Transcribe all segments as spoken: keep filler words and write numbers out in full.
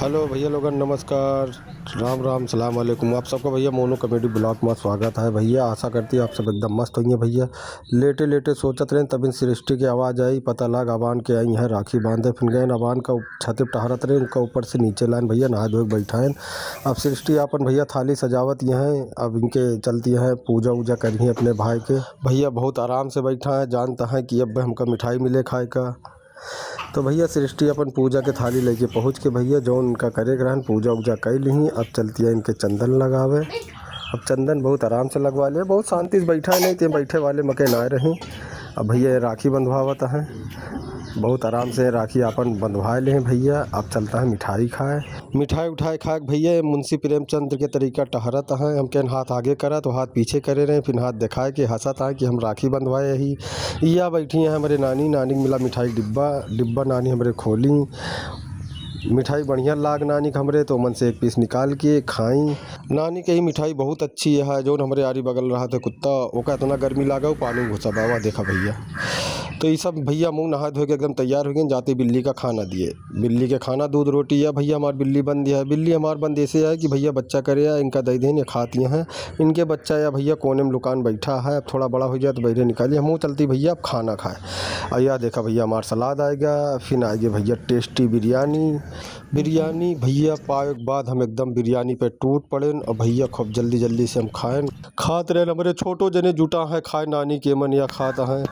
Hello भइया लोगन, नमस्कार, राम राम, सलाम अलैकुम। आप सबका भइया मोनू comedy vlog मा स्वागत है। भइया आसा करती है आप सब एकदम मस्त होइहैं। भइया लेटे लेटे सोचत रहेन, तबिन सृष्टि के आवाज आई, पता लाग अबान के आई हैं राखी बांधे। फिन गएन अबान का उप-, छते पे टहरत रहेन, उनका ऊपर से नीचे लाएन भइया, नहाए धोए के बैठाएन। अब सृष्टि आपन भइया थाली सजावत हैं, अब इनके चलती हैं पूजा उजा करिहैं अपने भाई के। भइया बहुत आराम से बैठा है, जानता है कि अब हमका मिठाई मिले खाए का। तो भइया सृष्टि अपन पूजा के थाली लइके पहुँच के भइया जौन इनका करे के रहन पूजा उजा कइ लिहीं। अब चलती है इनके चंदन लगावे। अब चंदन बहुत आराम से लगवा ले, बहुत शांति से बैठा है, नहीं तो बैठे वाले मके ना रही। अब भइया ये राखी बंधवावत है, बहुत आराम से राखी आपन बंधवाए ले हैं भइया। अब चलता है मिठाई खाए। मिठाई उठाई खाए के भइया, ये मुंशी प्रेमचंद के तरीका टहरत हैं। हम कहेन हाथ आगे करा तो हाथ पीछे करे रहे, फिर हाथ दिखाए के हंसत हैं कि हम राखी बंधवाए ही। या बैठी हैं हमरे नानी, नानी के मिला मिठाई डिब्बा, डिब्बा नानी हमरे खोली। मिठाई बढ़िया लाग नानी के हमरे, तो मन से एक piece निकाल के खाई। नानी के ही मिठाई बहुत अच्छी है, जौन हमरे आरी बगल रहत है कुत्ता, ओका इतना गर्मी लागा, वो पानी में घुसा बावा, देखा भइया। तो ये सब भइया मुँह नहा धो के एकदम तैयार हो गए, जाते बिल्ली का खाना दिए। बिल्ली के खाना दूध रोटी है भइया, हमार बिल्ली बंद है। बिल्ली हमार बंद ऐसे है कि भइया बच्चा करे है, इनका दे देन, ये खाती हैं। इनके बच्चा या भइया कोने में लुकान बैठा है, अब थोड़ा बड़ा हो जाए तो बहरे निकाली। हम चलती भइया अब खाना खाए। और या देखा भइया हमार सलाद आएगा, फिर आएगी भइया tasty बिरयानी। बिरयानी भइया पाए के बाद हम एकदम बिरयानी पे टूट पड़ेन और भइया खूब जल्दी जल्दी से हम खाएन। खात रहेन, हमरे छोटो जने जुटा है खाए, नानी के मन या खात हैं।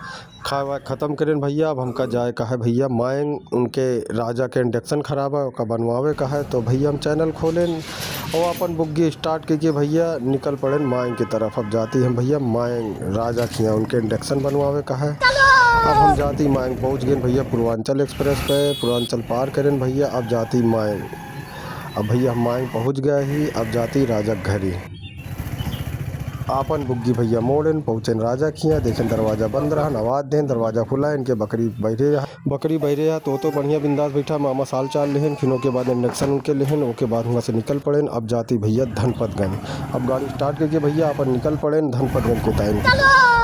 खाए वाए खत्म करेन भइया। अब हमका जाए का है भइया मायंग, उनके राजा के induction खराब है, ओका बनवावे का है। तो भइया हम channel खोलेन और अपन बुग्गी start करके भइया निकल पड़ेन मायंग की तरफ। अब जाती हम भइया मायंग राजा खिया, उनके induction बनवावे का है। अब हम जाती मायंग पहुँच गए भइया पूर्वांचल express पे, पूर्वांचल पार करेन भइया। अब जाती मायंग, अब भइया हम मायंग पहुँच गए ही। अब जाती राजा के घरी। आपन बुग्गी भइया मोड़ेन, पहुँचेन राजा खिया, देखेन दरवाजा बंद रहन, आवाज देन, दरवाजा खुला, इनके बकरी बहरे रहा, बकरी बहरे रहा, तो, तो बढ़िया बिंदास बैठा, मामा साल चाल लेहन, फिर ओके बाद induction उनके लेहन, ओके बाद हुआ से निकल पड़ेन। अब जाती भइया धनपतगंज, अब गाड़ी start करके भइया आपन निकल पड़ेन धनपतगंज के ताईं।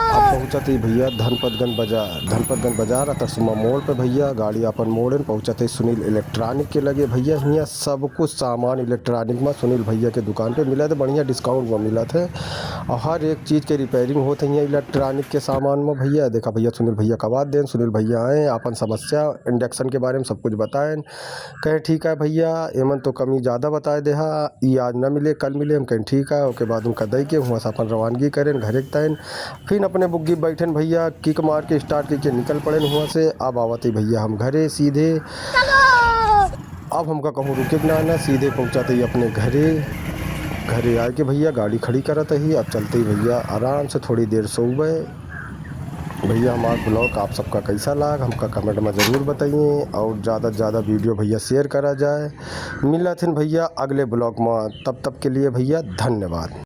अब पहुँचत ही भइया धनपतगंज बाजार, धनपतगंज बाजार अतरसुमा मोड़ पे भइया गाड़ी आपन मोड़ेन, पहुँचत ही सुनील electronic के लगे। भइया हियाँ सब कुछ सामान electronic मा सुनील भइया के दुकान पे मिलत है, बढ़िया discount मा मिलत है। और हर एक चीज के repairing होत है हियाँ electronic के सामान मा भइया। देखा भइया सुनील भइया का आवाज देन, सुनील भइया आए, आपन समस्या induction के बारे में सब कुछ बताएन। कहे ठीक है भइया, एमन तो कमी ज्यादा बताए देहा, ई आज ना मिले, कल मिले। हम कहेन ठीक है, ओके बाद उनका दे के हुआँ से आपन रवानगी करेन घरे के ताईं। फिर अपने बुग्गी बैठेन भइया, kick मार के start करके निकल पड़ेन हुआँ से। अब आवत ही भइया हम घरे सीधे। अब हमका कहूँ रुके के ना, ना, सीधे पहुँचत ही अपने घरे। घरे आए के भइया गाड़ी खड़ी करत ही। अब चलते ही भइया आराम से थोड़ी देर सोबे। भइया हमार vlog आप सबका कैसा लाग, हमका comment मा जरूर बताइए और ज्यादा से ज्यादा video भइया share करा जाए। मिलत हन भइया अगले vlog मा, तब तक के लिए भइया धन्यवाद।